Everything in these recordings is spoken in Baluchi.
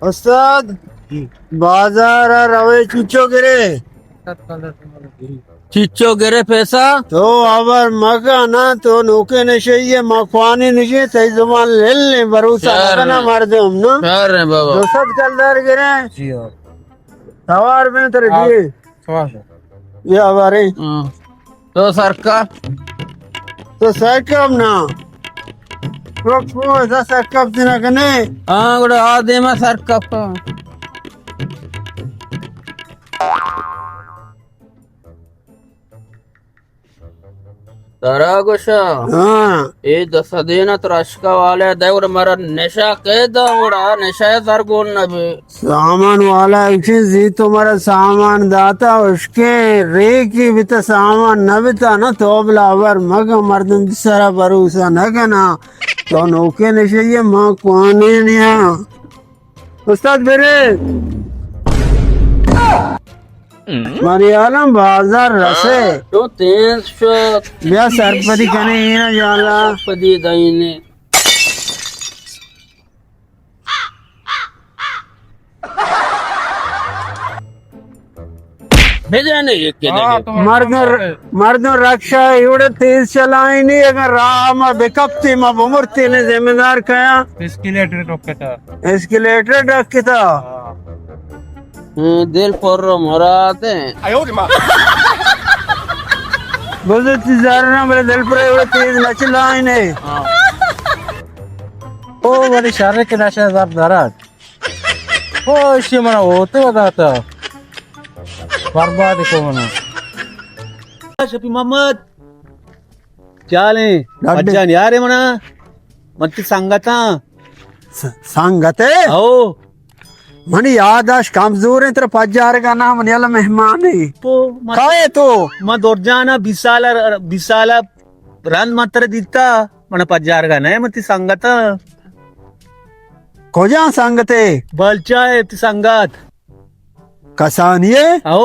استاد، بازار ءَ روئے چچو گرے؟ چچو گرے پیسہ؟ تو ہبر مکن نا، تو نوکیں نشئی ئے، ما کوانی نشئی، تئی زبان لل ایں، بروسہ نہ کنا مردم نا۔ شر ایں بابا۔ دو سد کلدار گرے؟ جی ہاں۔ توار بیں ترے دیے۔ یا بارے۔ ہاں۔ تو سرکپ۔ تو سرکپ نا۔ رک، تو ایسا سرکپ دینا کنے۔ ہاں، گڑا آ دیما سرکپ۔ ترا گوشاں۔ ہاں۔ اے دو سدیں ءَ ترا اشکا والے دے، گڑا مارا نشہ کئے دا، گڑا نشہ ءَ سر گون نہ بی۔ سامان والا ایشی زی تو مارا سامان داتا، اشکیں ریکی بیتا، سامان نہ بیتا نا، تو بلا ہبر مکن، مردم سرا بروسہ نہ کنا۔ تو نوکیں نشئی ئے، ما کوانی نیا۔ استاد برے۔ ماری عالم بازار رسے۔ تو تیز شد۔ بیا سرپدی کنے اینا جالا۔ سرپدی دئینے۔ بجانے یک دگہ۔ مردم، مردم رکشہ ایوڑے تیز چلائینی، اگر راہ ما بکپتی ما بمرتی نے ذمہ دار کیا؟ اسکیلیٹر ٹکتا۔ اسکیلیٹر ٹکتا۔ ہاں۔ ہاں، دل پر مراد ہیں۔ بزرتی زارنا بلے دل پر ایوڑے تیز نہ چلائینے۔ ہاں۔ او بڑی شر کے نشہ زر درد۔ او، ایشی منا ہوتے داتا۔ برباد کو منا۔ شفیع محمد۔ چالیں۔ ڈاڈے۔ بجان یارے منا۔ من تی سنگتاں۔ س-، سنگت ہے؟ او۔ منی یادداشت کمزور ہیں، ترا پجارگا نا، منی اللہ مہمان ہے۔ تو من کائے تو؟ من درجانا بیس سال، بیس سال رند من ترا دیتا۔ من پجارگا نہ، من تی سنگت آں۔ کجا سنگت ئے؟ بلچا ئے تی سنگت؟ کسانی ئے؟ او۔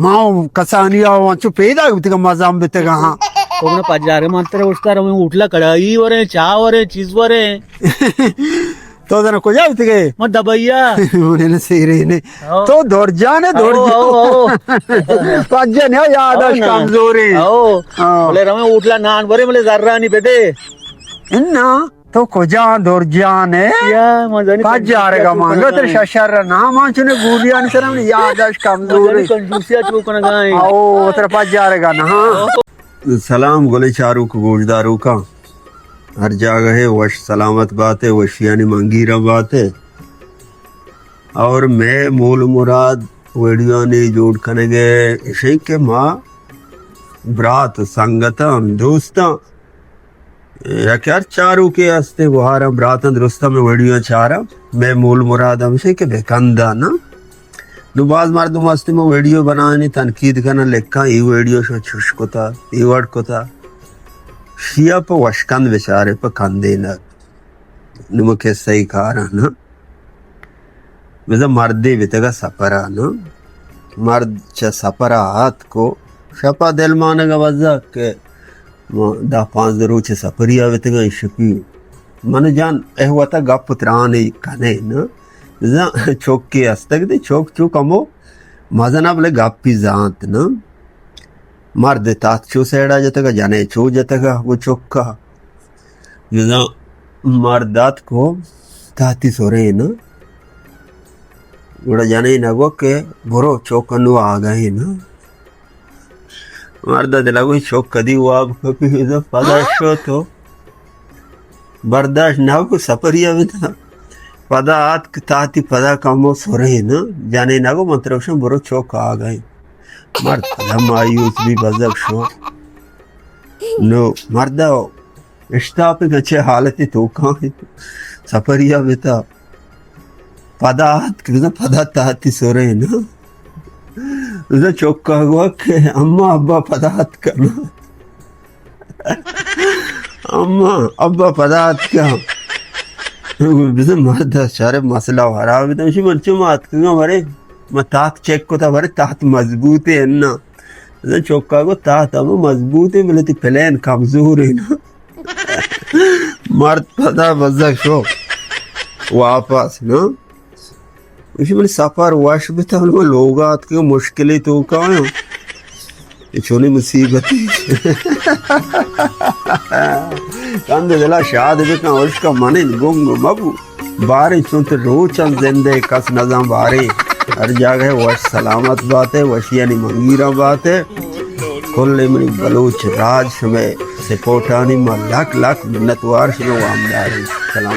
ما کسانی آ، انچو پیدا بیتگا، مزن بیتگا، ہاں۔ تو من پجارگا من ترا اشتر، ہمیں ہوٹلا کڑائی ورے، چاہ ورے، چیز ورے۔ تو زاناں کجا بیتگ ئے؟ من دبئی ءَ۔ من سیرین ئے۔ ہو۔ تو درجان ئے، ہو، درجان۔ ہو، ہو۔ پجان ئے، یادداشت کمزور ایں۔ ہو۔ ہاں۔ بلے رویں ہوٹلا نان برے، بلے زرانی بدے۔ انا، تو کجا درجان ئے؟ یا، من زانی پجارگا مانگا تر ششر نا، من چنے گولیانی سرا من یادداشت کمزور ایں۔ کنجوسیا چو کنگا ایں۔ او، تر پجارگا نا۔ ہو۔ سلام گلیں چاروک گوشداروکاں۔ ہر جاگہ ئے وش سلامت بات ئے، وشیانی منگیراں بات ئے۔ اور مئے مول مراد ویڈیوانی جوڑ کنگ ءِ اش ایں کہ ما برات، سنگتاں، دوستاں، یا کہ ہر چاروکے ہست ایں، گوہاراں، براتاں، درستاں مئے ویڈیو چاراں، مئے مول مراد ہمیش ایں کہ بکنداں نا۔ نو باز مردم ہست ایں، ما ویڈیو بنائینی، تنقید کناں، لکھاں، ای ویڈیو شو چش کتا، ای وڑ کتا۔ شیا پہ وشکند بچارے، پہ کندینگ۔ نو ما قصہ ای کاراں نا۔ بزاں مردے بیتگا سپرا نا۔ مرد چہ سپرا آتکو، شپا دل مانگا بزا کہ ما دہ پانزدہ روچ سپریا بیتگاں، شپی من جان اے وتا گپ ترانے کنے نا۔ بزاں چوکے ہستگ دے، چوک چوک ہمو مزنا بلے گپی زانت نا۔ مرد تات چو سیڑا جتگا، جنے چو جتگا، وہ چکا۔ بزاں مرد آتکو تاتی سرین۔ گڑا جنین ءَ گو کہ برو چک انو آگہین۔ مرد ءَ دل ءَ گو چک کدی واب کپی، بزاں پدا شو تو۔ برداشت نہ بو سپری ءَ بتا۔ پدا آتک تاتی پدا کمو سرین۔ جنین ءَ گو من ترا گوشاں برو چک آگہین۔ مرد پدا مایوس بی بزگ شو۔ نو مرد ءَ اشتاپ انت، چہ حالتی توکاں انت۔ سپریا بتا۔ پدا آتک، بزاں پدا تاتی سرین۔ بزاں چکا گوا کہ اما ابا پدا آتکن۔ اما ابا پدا آتکن۔ بزاں مرد چارے مسئلہ خراب بیتا۔ اشی من چو ما آتکگاں، ورے ما تات چیک کتا، ورے تات مضبوط ہے انا۔ بزاں چکا گو تات ہم مضبوط ہے، بلے تی پلین کمزور ہے نا۔ مرد پدا بزگ شو واپس نا۔ ایشی منی سفر وش بتا، من لوگ آتکگاں مشکلی توکا آں۔ اے چونی مصیبتی۔ کند دلا شاد بکن، اشکا منند گنگ مبو۔ باریں چون تو روچاں زندے کس نزان باریں۔ ہر جاگہ وش سلامت باتے، وشیانی منگیراں باتے۔ کل منی بلوچ راج شمے سپورٹانی ما لک لک منتوار، شمے وامداریں۔ سلام۔